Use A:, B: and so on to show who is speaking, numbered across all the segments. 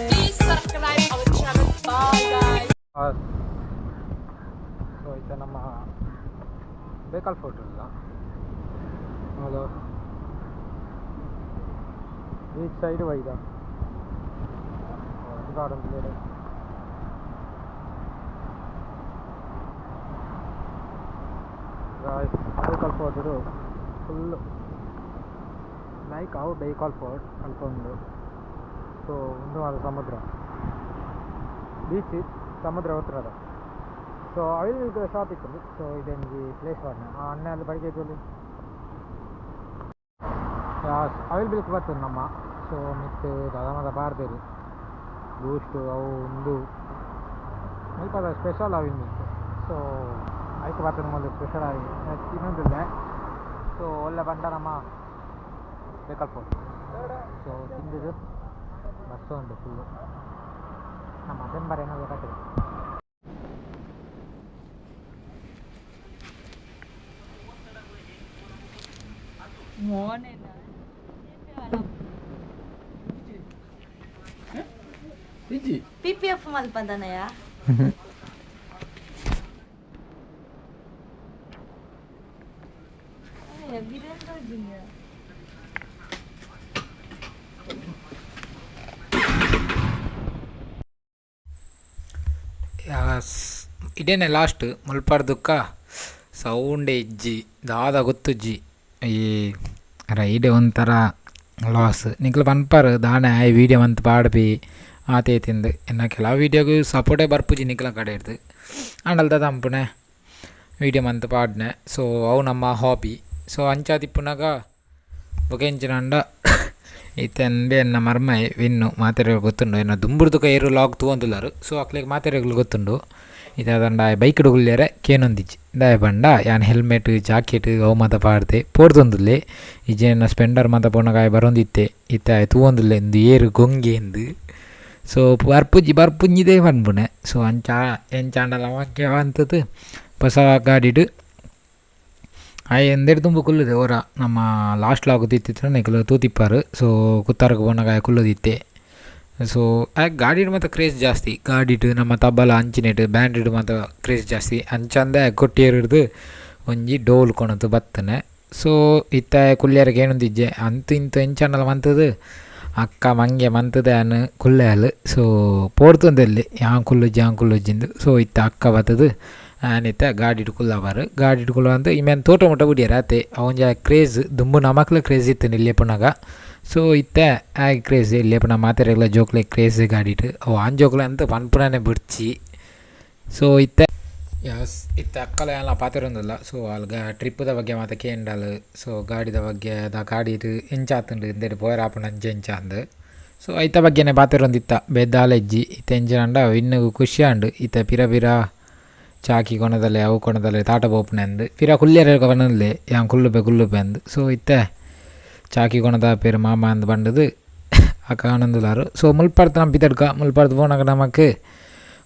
A: Please subscribe our channel. Bye guys.
B: So ಇತ್ತೆ ನಮ್ಮ Bekal fort ಉಲ್ಲ ಹಲೋ ಬೀಚ್ ಸೈಡ್ ಒಯ್ದ garden. Guys, Bekal fort full like ಅವು Bekal fort ಅಲ್ಪ ಉಂಡು. ಸೊ ಉಂದು ಮಾತ ಸಮುದ್ರ, ಬೀಚ್ ಸಮುದ್ರ ಹತ್ರದ. ಸೊ ಅವಿಲ್ ಶಾಪ್ ಇತ್ತು. ಸೊ ಇದೊಂಜಿ ಪ್ಲೇಸ್ ಪಾಡ್ನೆ ಆ ಅಣ್ಣೆ ಅಲ್ಲಿ ಬಡಿಗೆ ತೂಲಿ. ಅವಿಲ್ ಬಿಲ್ಕ್ ಬರ್ತದೆ ನಮ್ಮ. ಸೊ ಮಿತ್ತ್ ದಾದ ಮಾತ ಪಾಡ್ದೆರ್, ಬೂಸ್ಟ್ ಅವು ಉಂದು. ಮುಲ್ಪದ ಸ್ಪೆಷಲ್ ಅವಿಲ್ ಮಿಲ್ಕ್. ಸೊ ಐಕ್ ಬರ್ತದೆ ಮೊದಲು ಸ್ಪೆಷಲ್ ಆಗಿ ತಿನ್ನೊಂದಿಲ್ಲ. ಸೊ ಒಳ್ಳೆ ಬಂಡ ನಮ್ಮ ಬೇಕಲ್ ಫೋರ್ಟ್. ಸೊ ತಿಂದಿದ್ದು ಬಸ್ ಉಂಟು ಫುಲ್ಲು. ನಮ್ಮ ಬೆಂಬರ ಏನಾದ್ರು ಕಟ್ಟಿದೆ.
A: ಮೋನೆ. ಪಿ ಪಿ ಎಫ್ ಮಲ್ಪದನಯ. ವೀರೇಂದ್ರ.
B: ಇಡೇನೆ ಲಾಸ್ಟ್. ಮುಲ್ಪರ್ದುಕ್ಕ ಸೌಂಡ್ ಇಜ್ಜಿ, ದಾದ ಗೊತ್ತುಜ್ಜಿ. ಈ ರೈಡ್ ಒಂಥರ ಲಾಸ್. ನಿಕ್ಲು ಪನ್ಪರ್ ದಾನೆ ಆಯೆ ವೀಡಿಯೋ ಮಂತ್ ಪಾಡ್ಪಿ ಆತೆ ತಿಂದು. ಎನ್ನ ಕೆಲವು ವೀಡಿಯೋಗ್ ಸಪೋರ್ಟೇ ಬರ್ಪುಜಿ ನಿಕ್ಲ ಕಡೆರ್ದ್. ಆಂಡಲ ದಾದ ಪನ್ಪುನೆ, ವೀಡಿಯೋ ಮಂತ್ ಪಾಡ್ನೆ. ಸೊ ಅವು ನಮ್ಮ ಹಾಬಿ. ಸೊ ಅಂಚಾದಿಪ್ಪುನಗ ಬೊಕ ಎಂಚಿನ, ಇತ್ತೆ ಉಂಬೆ ಎನ್ನ ಮರ್ಮಯೆ ವಿನ್ನು, ಮಾತೆರೆಗ್ ಗೊತ್ತುಂಡು. ಎನ್ನ ದುಂಬುರ್ದುಕ ಏರ್ ಲಾಗ್ ತೂವೊಂದುಲ್ಲೆರ್. ಸೊ ಅಕ್ಲೆಗ್ ಮಾತೆರೆಗ್ಲ ಗೊತ್ತುಂಡು. ಇತ್ತೆ ದಾದಂಡ ಆಯೆ ಬೈಕ್ಡ್ ಕುಲ್ಲೆರೆ ಕೇನೊಂದಿಜ್ಜಿ. ದಾಯೆ ಪಂಡ ಯಾನ್ ಹೆಲ್ಮೆಟ್, ಜಾಕೆಟ್ ಅವು ಮಾತ ಪಾಡ್ದೆ ಪೋಡ್ತೊಂದುಲ್ಲೆ. ಇಜ್ಜಿ ಎನ್ನ ಸ್ಪೆಂಡರ್ ಮಾತ ಪೋನಗ ಆಯೆ ಬರೊಂದಿತ್ತೆ. ಇತ್ತೆ ಆಯೆ ತೂವೊಂದುಲ್ಲೆ ಇಂದು ಏರ್ ಗೊಂಗೆ ಇಂದ್. ಸೊ ಬರ್ಪುಜಿ ಬರ್ಪುಂಜಿದೇ ಪನ್ಪುನೆ. ಸೊ ಅಂಚ ಎಂಚಾಂಡಲ ಮಂತುದು ಪೊಸ ಗಾಡಿಡ್ ಆಯೆ ಉಂದೆಟ್ ದುಂಬು ಕುಲ್ಲುದೆ ಒರ. ನಮ್ಮ ಲಾಸ್ಟ್ ಲಾಗ್ ಇತ್ತಿತ್ತ, ನಿಕುಲು ತೂತಿಪ್ಪರ್. ಸೊ ಕುತ್ತಾರ್ಗ್ ಪೋನಗ ಆಯೆ ಕುಲ್ಲುದಿತ್ತೆ. ಸೊ ಆಯೆ ಗಾಡಿಡ್ ಮಾತ ಕ್ರೇಜ್ ಜಾಸ್ತಿ. ಗಾಡಿಡ್ ನಮ್ಮ ತಬಲ ಅಂಚಿನೆಟ್ ಬ್ಯಾಂಡಿಡ್ ಮಾತ ಕ್ರೇಜ್ ಜಾಸ್ತಿ. ಅಂಚಂದೆ ಕೊಟ್ಟಿಯರ್ದು ಒಂಜಿ ಡೋಲ್ ಕೊನೊತು ಬತ್ತನೆ. ಸೊ ಇತ್ತೆ ಕುಲ್ಯರ ಕೇನೊಂದಿಜ್ಜೆ. ಅಂತು ಇಂತು ಎಂಚಾಂಡಲ ಮಂತುದು ಅಕ್ಕ ಮಂಗೆ ಮಂತುದು ಯಾನ್ ಕುಲ್ಲೆಯಲ್. ಸೊ ಪೋಡ್ತೊಂದೆಲ್ಲೆ ಯಾನ್ ಕುಲ್ಲುಜ್ಜಿ, ಯಾನ್ ಕುಲ್ಲುಜ್ಜಿಂದು. ಸೊ ಇತ್ತೆ ಅಕ್ಕ ಬತ್ತುದು ಆನ್ ಇತ್ತೆ ಗಾಡಿಡ್ ಕುಲ್ಲವರ್. ಗಾಡಿಡ್ ಕುಲ್ಲವಂದು ಇಮೆನ್ ತೋಟ ಮುಟ್ಟ ಬುಡಿಯೆರ್ ಆತೆ. ಅವೊಂಜಿ ಕ್ರೇಜ್. ದುಂಬು ನಮಕ್ಲ ಕ್ರೇಜ್ ಇತ್ತ್ಂಡ್ ಎಲ್ಯ ಉಪ್ಪುನಗ. ಸೊ ಇತ್ತೆ ಆಯೆ ಕ್ರೇಜ್. ಎಲ್ಯ ಉಪ್ಪುನ ಮಾತೆರೆಗ್ಲ ಜೋಕ್ಲೆಗ್ ಕ್ರೇಜ್ ಗಾಡಿಡ್. ಅವು ಆಣ್ ಜೋಕುಲು ಅಂತು ಪನ್ಪುನನೆ ಬೊಡ್ಚಿ. ಸೊ ಇತ್ತೆ ಎಸ್, ಇತ್ತೆ ಅಕ್ಕಲ ಯಾನ್ಲ ಪಾತೆರೊಂದುಲ್ಲ. ಸೊ ಆಲ್ ಟ್ರಿಪ್ಪುದ ಬಗ್ಗೆ ಮಾತ ಕೇಂಡಲ್. ಸೊ ಗಾಡಿದ ಬಗ್ಗೆ ದ ಗಾಡಿಡ್ ಎಂಚ ಆತುಂಡು, ಇಂದೆಟ್ ಪೋಯೆರೆ ಆಪುಂಡು ಅಂಚ ಇಂಚ ಅಂದ್. ಸೊ ಐತ ಬಗ್ಗೆನೆ ಪಾತೆರೊಂದಿತ್ತ, ಬೇತೆ ದಾಲ ಇಜ್ಜಿ. ಇತ್ತೆ ಎಂಚಿನ ವಿನ್ನುಗು ಖುಷಿ ಆಂಡ್. ಇತ್ತೆ ಪಿರ ಪಿರ ಚಾಕಿ ಕೊನದಲೆ, ಅವು ಕೊನದಲೆ ತಾಟ ಪೋಪುನೆ ಅಂದ್. ಪಿರ ಕುಲ್ಯರೆ ಪನೊಂದುಲ್ಲೆ, ಯಾನ್ ಕುಲ್ಲುಪೆ ಕುಲ್ಲುಪೆ ಅಂದ್. ಸೊ ಇತ್ತೆ ಚಾಕಿ ಕೊನದ ಪೇರ್ ಮಾಮ ಅಂದ್ ಪಂಡುದು ಅಕ್ಕ ಆನಂದುಲಾರು. ಸೊ ಮುಲ್ಪರ್ದ್ ನಮ ಪಿದಡ್ಕ. ಮುಲ್ಪರ್ದ್ ಪೋನಗ ನಮಕ್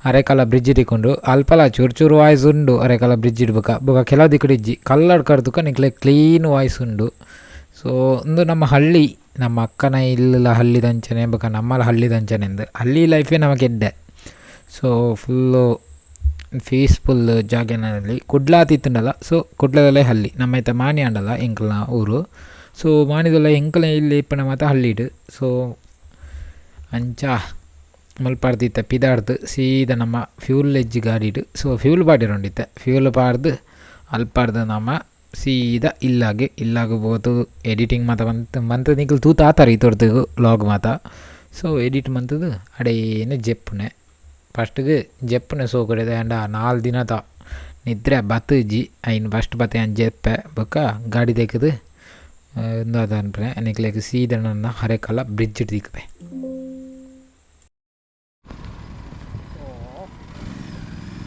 B: ಅರೆಕಾಲ ಬ್ರಿಡ್ಜ್ ತಿಕ್ಕುಂಡು. ಅಲ್ಪಲ ಚೂರು ಚೂರು ವಾಯ್ಸ್ ಉಂಡು ಅರೆಕಾಲ ಬ್ರಿಡ್ಜ್ ಬೊಕ ಬೊಕ ಕೆಲವು ದಿಕ್ಕುಡು ಇಜ್ಜಿ. ಕಲ್ಲಡ್ಕರ್ದುಕ ನಿಕ್ಲೆ ಕ್ಲೀನ್ ವಾಯ್ಸ್ ಉಂಡು. ಸೊ ಉಂದು ನಮ್ಮ ಹಳ್ಳಿ. ನಮ್ಮ ಅಕ್ಕನ ಇಲ್ಲುಲ ಹಳ್ಳಿದಂಚನೆ, ಬೊಕ ನಮ್ಮಲ ಹಳ್ಳಿದಂಚನೆ ಇಂದ್. ಹಳ್ಳಿ ಲೈಫೇ ನಮಕ್ ಎಡ್ಡೆ. ಸೊ ಫುಲ್ಲು ಪೀಸ್ಫುಲ್ ಜಾಗೆನಲ್ಲಿ ಕುಡ್ಲ ಇತ್ತುಂಡಲ. ಸೊ ಕುಡ್ಲದಲ್ಲೇ ಹಳ್ಳಿ. ನಮ್ಮ ಇತ್ತೆ ಮಾಣಿ ಆಂಡಲ ಎಂಕಲ್ನ ಊರು. ಸೊ ಮಾಣಿದಲ್ಲ ಎಂಕಲ್ನ ಇಲ್ಲಿ ಇಪ್ಪುನ ಮಾತ ಹಳ್ಳಿಡ್. ಸೊ ಅಂಚ ಮುಲ್ಪರ್ದ್ ಇತ್ತೆ ಪಿದಾಡ್ದ್ ಸೀದಾ ನಮ್ಮ ಫ್ಯೂಲ್ ಇಜ್ಜಿ ಗಾಡಿಡ್. ಸೊ ಫ್ಯೂಲ್ ಪಾಡ್ಯೆರೆ ಇತ್ತೆ. ಫ್ಯೂಲ್ ಪಾಡ್ದ್ ಅಲ್ಪರ್ದ್ ನಮ ಸೀದಾ ಇಲ್ಲಾಗ್. ಇಲ್ಲಾಗ್ ಪೋದು ಎಡಿಟಿಂಗ್ ಮಾತ ಮಂತ್ ಮಂತ್ ನಿಕುಲು ತೂತ ಆತರ್ ಇತೊರ್ತುಗು ಲಾಗ್ ಮಾತ. ಸೊ ಎಡಿಟ್ ಮಂತುದು ಅಡೇನೆ ಜೆಪ್ಪುನೆ. ಫಸ್ಟ್ಗ್ ಜೆಪ್ಪುನೆ ಸೋಕುಡೆ. ದಾಯೆಂಡ 4 ದಿನತ ನಿದ್ರೆ ಬತ್ತುಜಿ. ಐನ್ ಫಸ್ಟ್ ಬತ್ತೆ ಯಾನ್ ಜೆಪ್ಪೆ. ಬೊಕ ಗಾಡಿ ದೆಕ್ಕುದು ಉಂದು ಅನ್ಪುನೆ. ನಿಕ್ಲೆಗ್ ಸೀದಾ ನನ ಹರೇಕಳ ಬ್ರಿಡ್ಜ್ ತಿಕ್ಕುವೆ. ಸೊ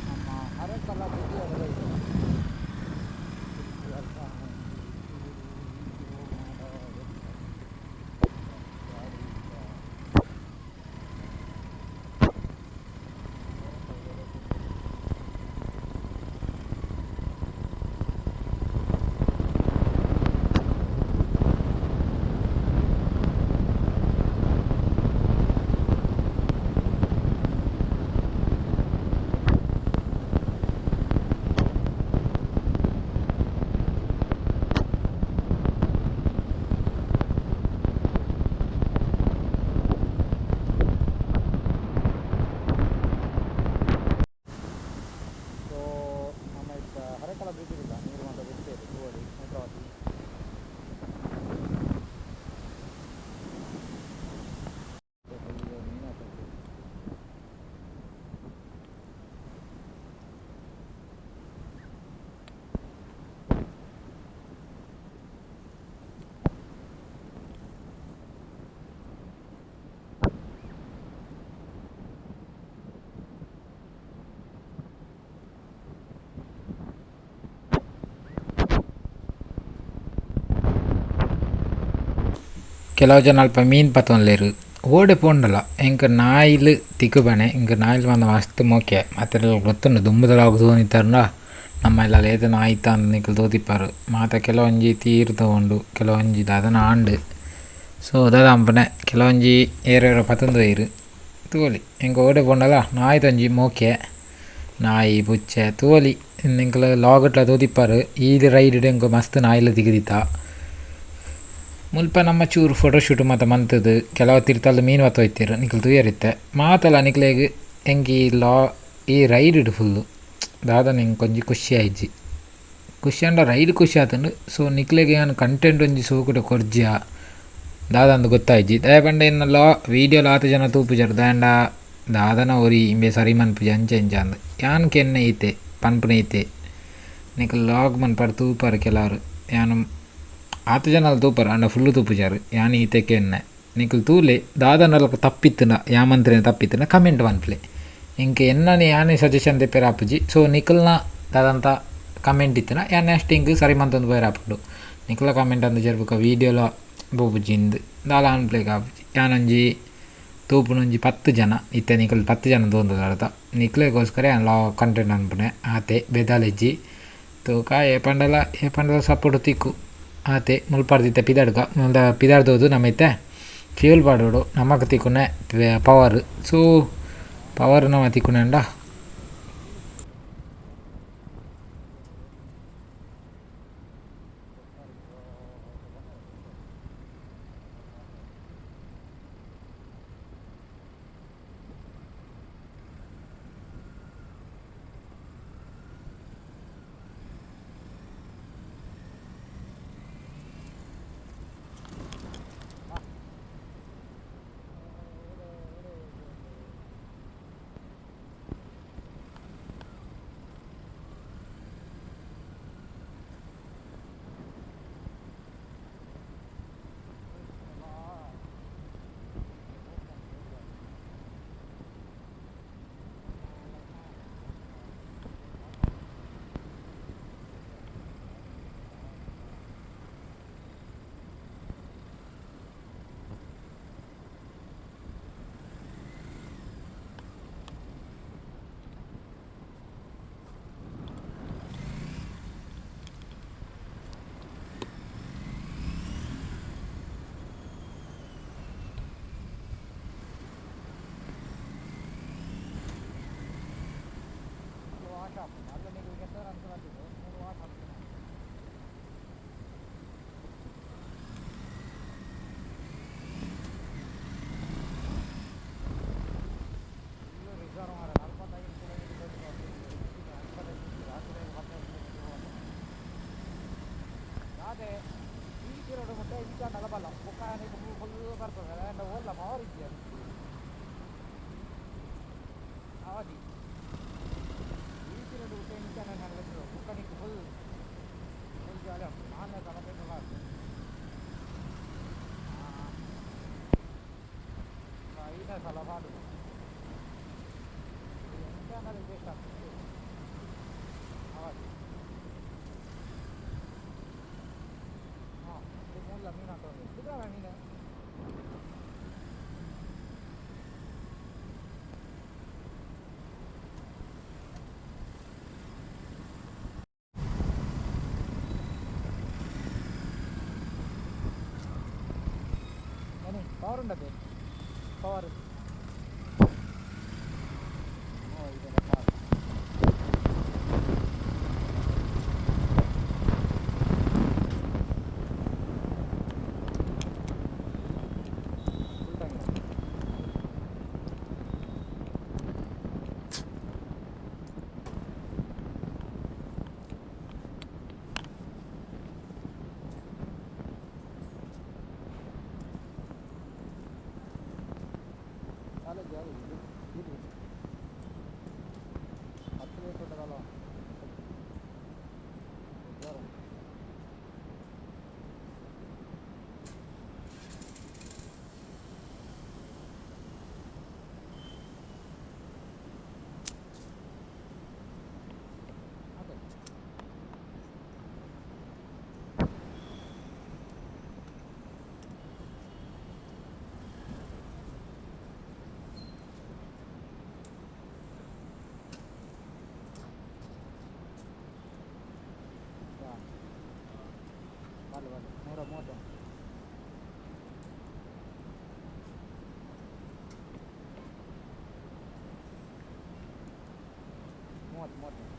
B: ನಮ್ಮ ಹರೇಕಳ ಬ್ರಿಡ್ಜ್. ಕೆಲವು ಜನ ಅಲ್ಪ ಮೀನ್ ಪತೊನ್ಲೆರ್ ಓಡೆ ಪೋಂಡಲ ಎಂಕ್ ನಾಯಿಲು ತಿಕ್ಕುಬನೆ ಎಂಕ್ ನಾಯಿಲು ಪಂಡ ಮಸ್ತ್ ಮೋಕೆ ಮಾತೆರ್ಲ ಗೊತ್ತುಂಡು ದುಂಬುದ ಲಾಗ್ ತೂವೊಂದಿತ್ತರ್ಂಡ ನಮ್ಮ ಇಲ್ಲಲ್ ಏತ್ ನಾಯಿ ಇತ್ತ ನಿಕುಲು ತೂದಿಪ್ಪರ್ ಮಾತ ಕೆಲವೊಂಜಿ ತೀರ್ದ ಪೋಂಡು ಕೆಲವೊಂಜಿ ದಾದನ ಆಂಡ್. ಸೊ ದಾದ ಮನ್ಪುನೆ ಕೆಲವೊಂಜಿ ಏರೇರೋ ಪತೊಂದು ಪೋಯೆರ್ ತೂವೊಲಿ ಎಂಕ್ ಓಡೆ ಪೋಂಡಲ ನಾಯಿದ ಒಂಜಿ ಮೋಕೆ ನಾಯಿ ಪುಚ್ಚೆ ತೂವೊಲಿ ನಿಕುಲು ಲಾಗ್ ಡ್ಲ ತೂದಿಪ್ಪರ್ ಈ ರೈಡ್ ಡ್ ಎಂಕ್ ಮಸ್ತ್ ನಾಯಿಲು ತಿಕ್ಕಿದಿತ್ತ. ಮುಲ್ಪ ನಮ ಚೂರು ಫೋಟೋ ಶೂಟ್ ಮಾತ ಮಂತುದು ಕೆಲವು ತಿರ್ತಲ್ ಮೀನ್ ಪತ್ತೊಂದಿತ್ತೆರ್ ನಿಕುಲು ತೂಯರ್ ಇತ್ತೆ ಮಾತಲ ನಿಕ್ಲೆಗ್ ಎಂಕ್ ಈ ಲಾ ಈ ರೈಡ್ ಡ್ ಫುಲ್ಲ್ ದಾದನ ಎಂಕ್ ಒಂಜಿ ಖುಷಿ ಆಯಿಜಿ ಖುಷಿ ಆಂಡ ರೈಡ್ ಖುಷಿ ಆತುಂಡು. ಸೊ ನಿಕ್ಲೆಗ್ ಯಾನ್ ಕಂಟೆಂಟ್ ಒಂಜಿ ಸೋಕುಡೆ ಕೊರ್ಜಿಯ ದಾದಂದ್ ಗೊತ್ತಾಯಿಜಿ ದಾಯೆ ಪಂಡ ಎನ್ನ ಲಾ ವೀಡಿಯೋಲ ಆತ್ ಜನ ತೂಪುಜೆರ್ ದಾಯೆಂಡ ದಾದನ ಒರಿ ಇಂಬೆ ಸರಿ ಮನ್ಪುಜಿ ಅಂಚ ಇಂಚ ಅಂದ್ ಯಾನ್ ಕೆನ್ನೆ ಈತೆ ಪನ್ಪುನ ಈತೆ ನಿಕುಲು ಲಾಗ್ ಮನ್ಪರೆ ತೂಪರ್ ಕೆಲವರು ಯಾನ್ ಆತ್ ಜನಲ ತೂಪರ್ ಆಂಡ ಫುಲ್ಲ್ ತೂಪುಜೆರ್ ಯಾನ್ ಈತೆ ಕೆನ್ನೆ ನಿಕುಲು ತೂಲೆ ದಾದನಲ ತಪ್ಪಿತ್ತುಂಡ ಯಾನ್ ಮಂತಿನ ತಪ್ಪಿತ್ತುಂಡ ಕಮೆಂಟ್ ಮನ್ಪುಲೆ ಎಂಕ್ ಎನ್ನನೆ ಯಾನೆ ಸಜೆಷನ್ ದೆಪ್ಪೆರೆ ಆಪುಜಿ. ಸೊ ನಿಕಲ್ನ ದಾದಂತ ಕಮೆಂಟ್ ಇತ್ತುಂಡ ಯಾನ್ ನೆಕ್ಸ್ಟ್ ಎಂಕ್ ಸರಿ ಮಂತೊಂದು ಪೋಯೆರೆ ಆಪುಂಡು ನಿಕಲ್ನ ಕಮೆಂಟ್ ಅಂದ್ ಬೊಕ ವೀಡಿಯೋಲ ಪೋಪುಜಿ ಇಂದ್ ದಾಲ ಮನ್ಪುಲೆಗ್ ಆಪುಜಿ ಯಾನೊಂಜಿ ತೂಪುನ ಒಂಜಿ 10 ಜನ ಇತ್ತೆ ನಿಕುಲು 10 ಜನ ತೂವೊಂದುಲ್ಲರ್ದ ನಿಕ್ಲೆಗೋಸ್ಕರ ಯಾನ್ ಲಾ ಕಂಟೆಂಟ್ ಮನ್ಪುನೆ ಆತೆ ಬೇದಾಲ ಇಜ್ಜಿ ತೂಕ ಏಪಂಡಲ ಏಪಂಡಲ ಸಪೋರ್ಟ್ ತಿಕ್ಕು ಆತೆ ಮುಲ್ಪರ್ದ್ ಇತ್ತೆ ಪಿದಡ್ಕ ಮುಲ್ತ ಪಿದಡ್ದೋದು ನಮ ಇತ್ತೆ ಫ್ಯೂಲ್ ಪಾಡೊಡು ನಮಕ್ ತಿಕ್ಕುನೆ ಪವರ್ ಸೊ ಪವರ್ ನಮ ತಿಕ್ಕುನೆಂಡ. ಪವರ್ ಉಂಡತೆ ಪವರ್ ಮೂವತ್ತ. 30 30.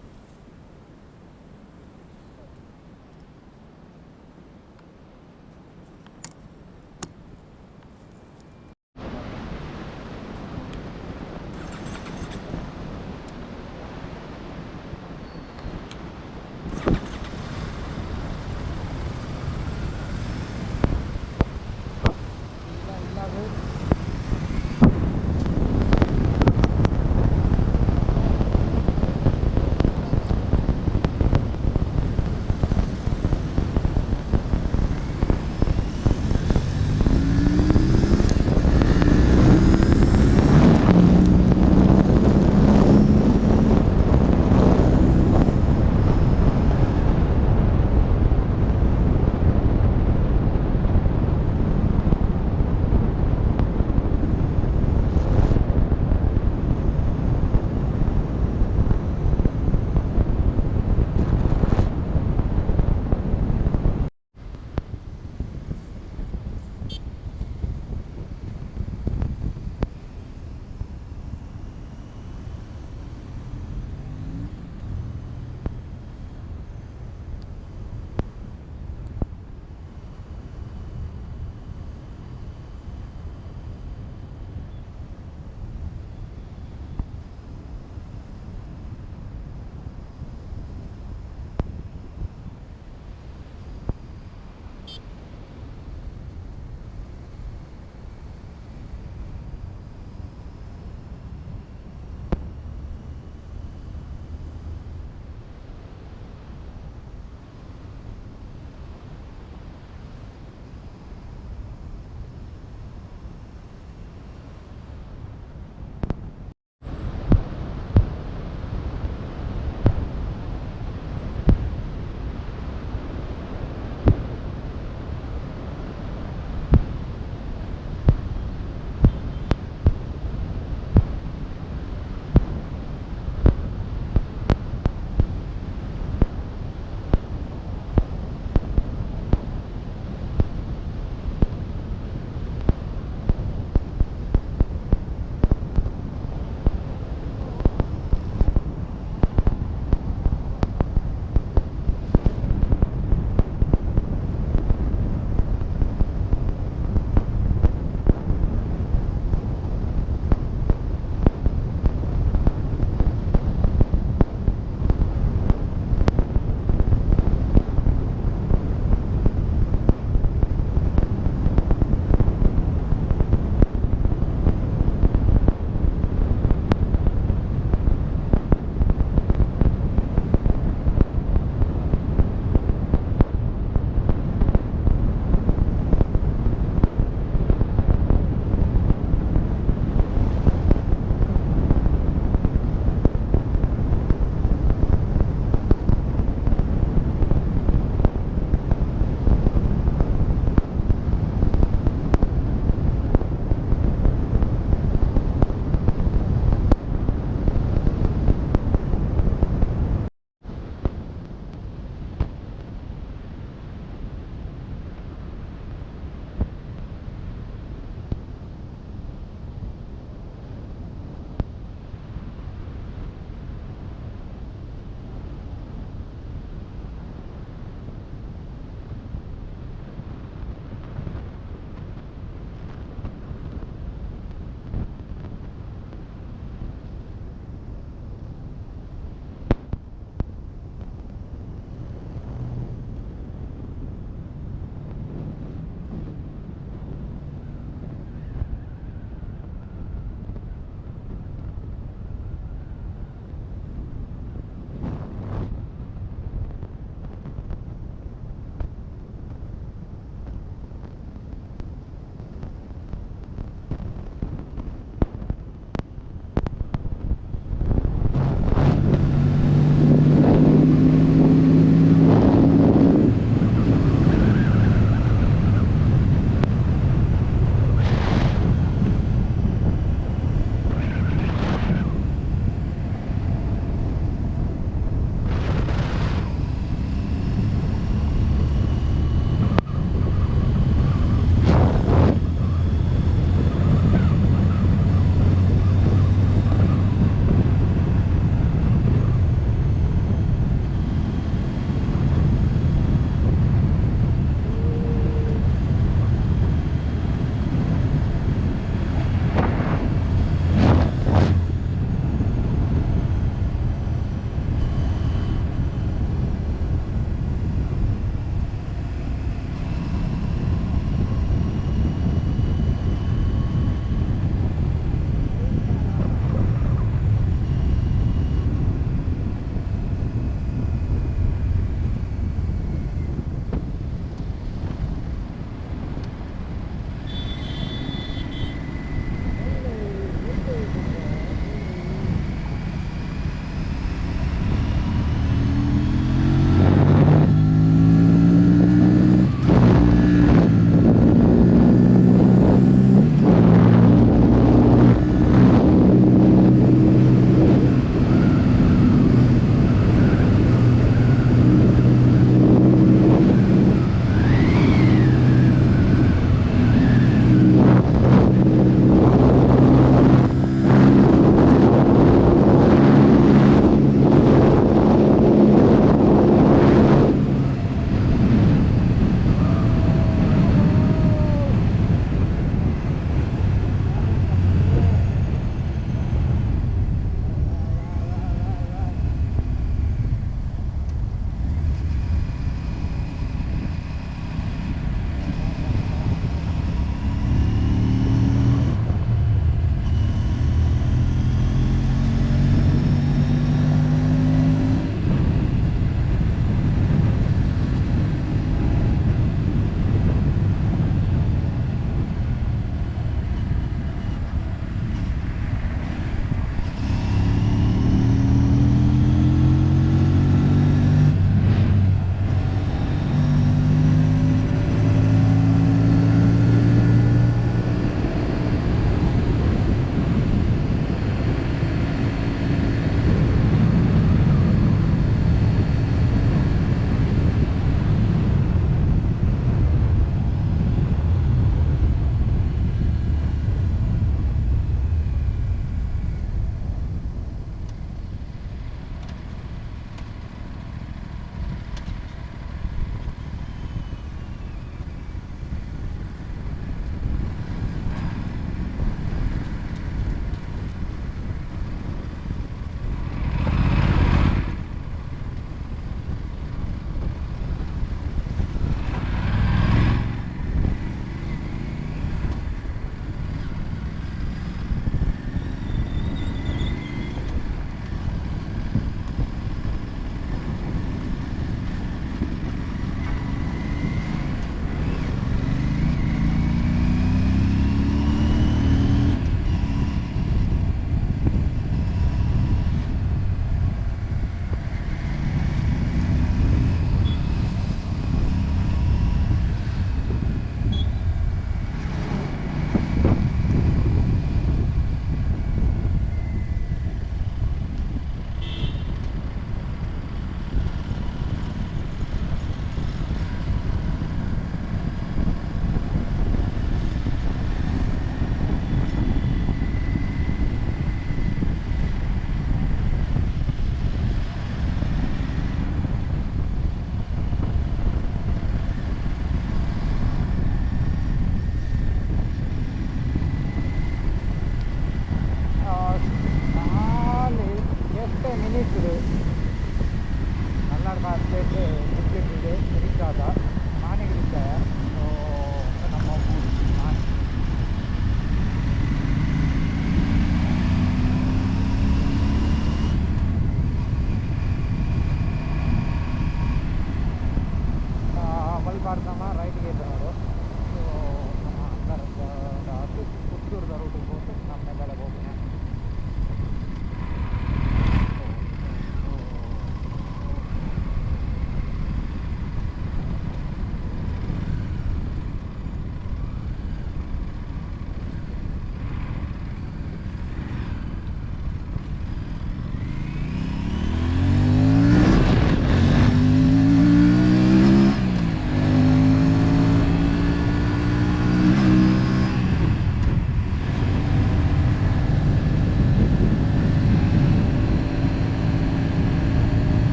B: ಪೋತು ನಮ್ಮ ಹೋಗುನ.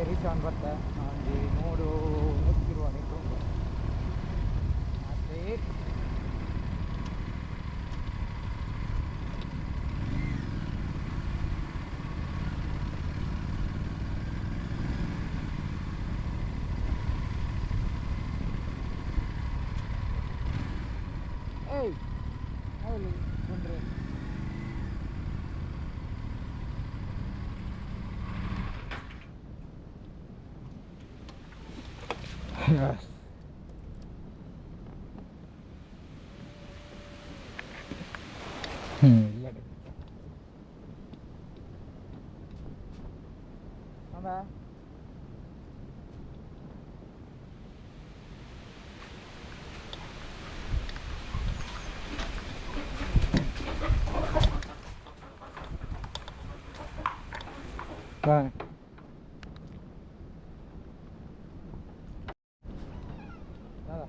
B: ರೀಚ್ ಆನ್ ಬರ್ತೆ ಒಂಜಿ 120 ಮೀಟ್ರ್ ಉಂಟು ಅದೇ. ಏಯ್, ಹೌದು ಬಂದ್ರೆ. Yes. ಇಲ್ಲ. ಅಮ್ಮ. Bye. Nada.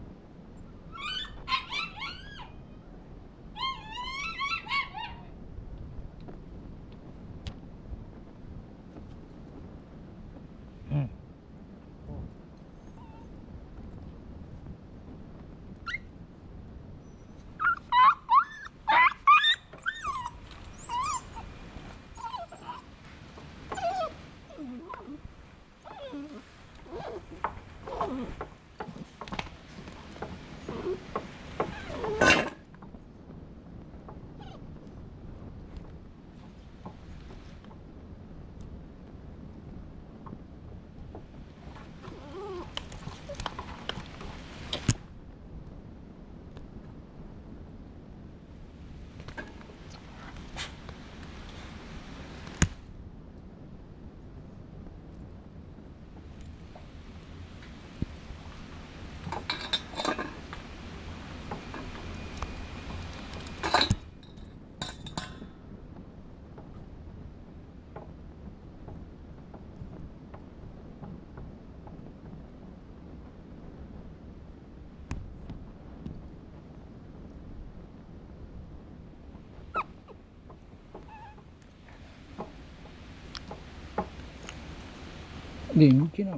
B: ಎಂಚಿನ.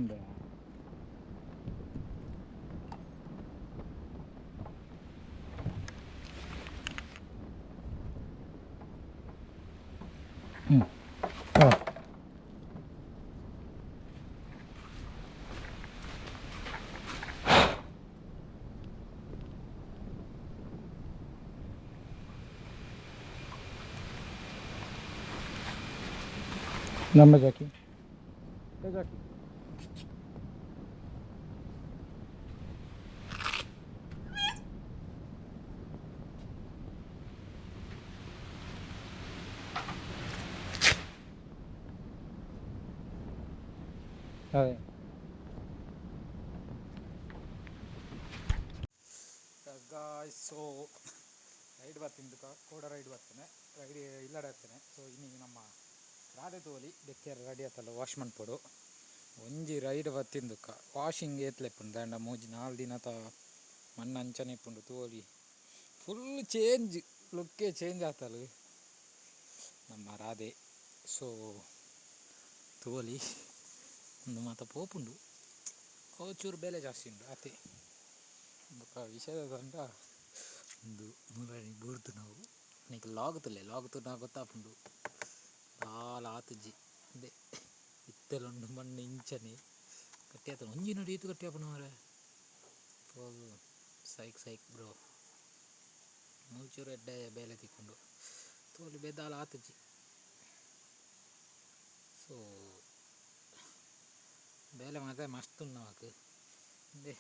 B: ಹ್ಞೂ ಹಾಂ. ನಮ್ಮ ಜಾಕಿ, ಜಾಕಿ. ಅದೇ. ಸೊ ರೈಡ್ ಬರ್ತೀನಿ, ಕೋಡ ರೈಡ್ ಬರ್ತೇನೆ, ರೈಡ್ ಇಲ್ಲಡೆ ಇರ್ತೇನೆ. ಸೊ ಇನ್ನು ನಮ್ಮ ರಾಧೆ ತೋಲಿ ಬೆಕ್ಕಿಯರ ರೆಡಿ ಆತಲ್ಲ. ವಾಶ್ ಮನ್ಪೊಡು. ಒಂಜಿ ರೈಡ್ ಬತ್ತಿಂದುಕ್ಕ ವಾಷಿಂಗ್ ಏತ್ಲೆಪ್ಪುಂಡು ದಾಂಡ ಮೂಜಿ ನಾಲ್ ದಿನ ತ ಮಣ್ಣು ಅಂಚನೆ ಇಪ್ಪುಂಡು. ತೋಲಿ ಫುಲ್ ಚೇಂಜ್, ಲುಕ್ಕೇ ಚೇಂಜ್ ಆತಲ್ ನಮ್ಮ ರಾಧೆ. ಸೊ ತೋಲಿ ಒಂದು ಮಾತ ಪೋಪುಂಡು. ಅವು ಚೂರು ಬೆಲೆ ಜಾಸ್ತಿ ಉಂಡು ಅತೆ. ಬೊಕ ವಿಷಯದ ಒಂದು ಮುರಾನಿ ಬೂರ್ದು ನಾವು ನೀಕು ಲಾಗುತ್ತಲೆ ಲಾಗುತ್ತು ನಾ ಗೊತ್ತಾಪುಂಡು. ದಾಲ ಆತುಜಿ ಇಂದೆ ಇತ್ತೆಲುಂಡು ಮಣ್ಣು ಇಂಚನೆ ಗಟ್ಟಿ ಆತನ. ಒಂಜಿ ನೋಡಿ, ಈತು ಗಟ್ಟಿ ಆಪುಂಡು ಮಾರ್ರೆ. ಪೋದು ಸೈಕ್ ಸೈಕ್ ಬ್ರೋ. ಮೂಲ್ಚೂರು ಎಡ್ಡೆ ಬೇಲೆ ತಿಕ್ಕೊಂಡು ತೋಲಿ ಬೇದಾಲ ಆತುಜಿ. ಸೊ ಬೇಲೆ ಮಾತ್ರ ಮಸ್ತ್ ಉಂಡು ನಮಕ್. ಇಂದೆ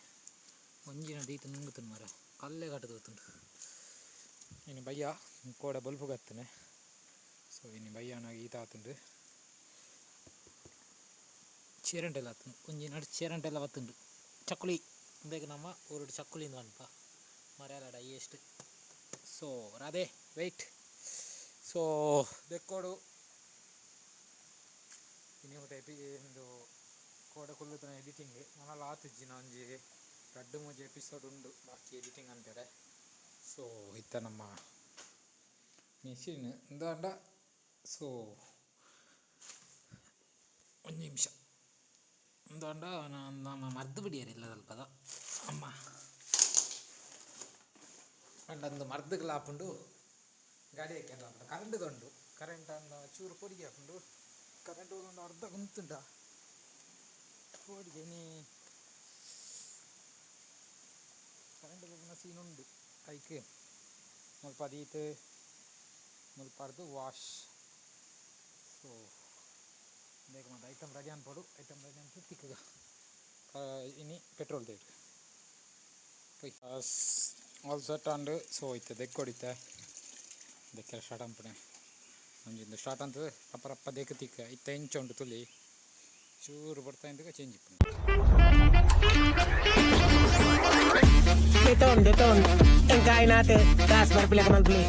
B: ಒಂಜಿನ ದೀತು ನುಂಗುತುಂಡು ಮರ ಕಲ್ಲೇ ಕಟ್ಟುದು ಗೊತ್ತುಂಡು. ಇನ್ನು ಬಯ್ಯ ಕೋಡ ಬೊಲ್ಪು ಗತ್ತನೆ. ಸೊ ಇನ್ನು ಬಯ್ಯನಾಗ ಈತ ಆತುಂಡು, ಚೇರಂಟೆಲ್ಲ ಆತುಂಡು, ಒಂಜಿ ನಡು ಚೇರಂಟೆಲ್ಲ ಬತ್ತುಂಡು. ಚಕ್ಕುಲಿ ಇಂದೆಗ್ ನಮ್ಮ ಊರುಡು ಚಕ್ಕುಲಿ ಇಂದು ಪನ್ಪ ಮರ್ಯಾಲಡ ಎಷ್ಟು. ಸೊ ರಾಧೆ ವೆಯ್ಟ್. ಸೊ ದೆಕ್ಕೋಡು ಇನಿ ಮುಟ ಎಪಿ ಇಂದು ಕೋಡ ಕುಲ್ಲುತನ ಎಡಿಟಿಂಗ್ ನನಲ ಆತುಜ್ಜಿ. ಒಂಜಿ ರಡ್ಡ್ ಮೂಜಿ ಎಪಿಸೋಡ್ ಉಂಡು ಬಾಕಿ ಎಡಿಟಿಂಗ್ ಅಂತಾರೆ. ಸೊ ಇತ್ತ ನಮ್ಮ ಮಿಷಿನ್ ಇಂದಾಂಡ. ಸೊ ಒಂಜಿ ನಿಮಿಷ, ಇಂದಾಂಡ ನಮ್ಮ ಮರ್ದು ಬಿಡಿಯರ್ ಇಲ್ಲ ಅಲ್ಪದ ಅಮ್ಮ ಪಂಡ ಅಂದು ಮರ್ದುಗ್ಲ ಆಪುಂಡು, ಗಾಡಿ ಆಪುಂಡು. ಕರೆಂಟ್ ಉಂಡು, ಕರೆಂಟ್ ಅಂದ ಚೂರು ಪೊಡಿಗೆ ಆಪುಂಡು. ಕರೆಂಟ್ ಒಂದು ಅರ್ಧ ಕುಂತುಂಡ ಪೋಡಿಗೆ. ನೀ ಕರೆಂಟ್ ಹೋಗುನ ಸೀನ್ ಉಂಡು. ಐಕ್ ಮುಲ್ಪ ದೀತ್ ಮುಲ್ಪರ್ದು ವಾಶ್. ಸೊ ಬೇಗ ಮಾತ ಐಟಮ್ ರೆಡಿ ಅನ್ಪೋಡು, ಐಟಮ್ ರೆಡಿ ಅನ್ಪು ತಿಕ್ಕಗ. ಇನಿ ಪೆಟ್ರೋಲ್ ತೇಟ್ ಆಲ್ ಸೆಟ್ ಆಂಡ್. ಸೊ ಇತ್ತೆ ದೆಕ್ಕೊಡಿತ್ತೆ, ದೆಕ್ಕೆರೆ ಸ್ಟಾರ್ಟ್ ಅನ್ಪುಣೆ. ಒಂಜಿಂದು ಸ್ಟಾರ್ಟ್ ಅಂತ ರಪ್ಪ ರಪ್ಪ ದೇಕ ತಿಕ್ಕ. ಇತ್ತೆ ಎಂಚ ಉಂಟು ತುಲಿ, ಚೂರು ಬರ್ತಾ ಇಂದಾಗ ಚೇಂಜ್ ಇಪ್ಪುಂಡು.
C: Deton, deton. Ang kain natin. Taas, barpila ka malpli.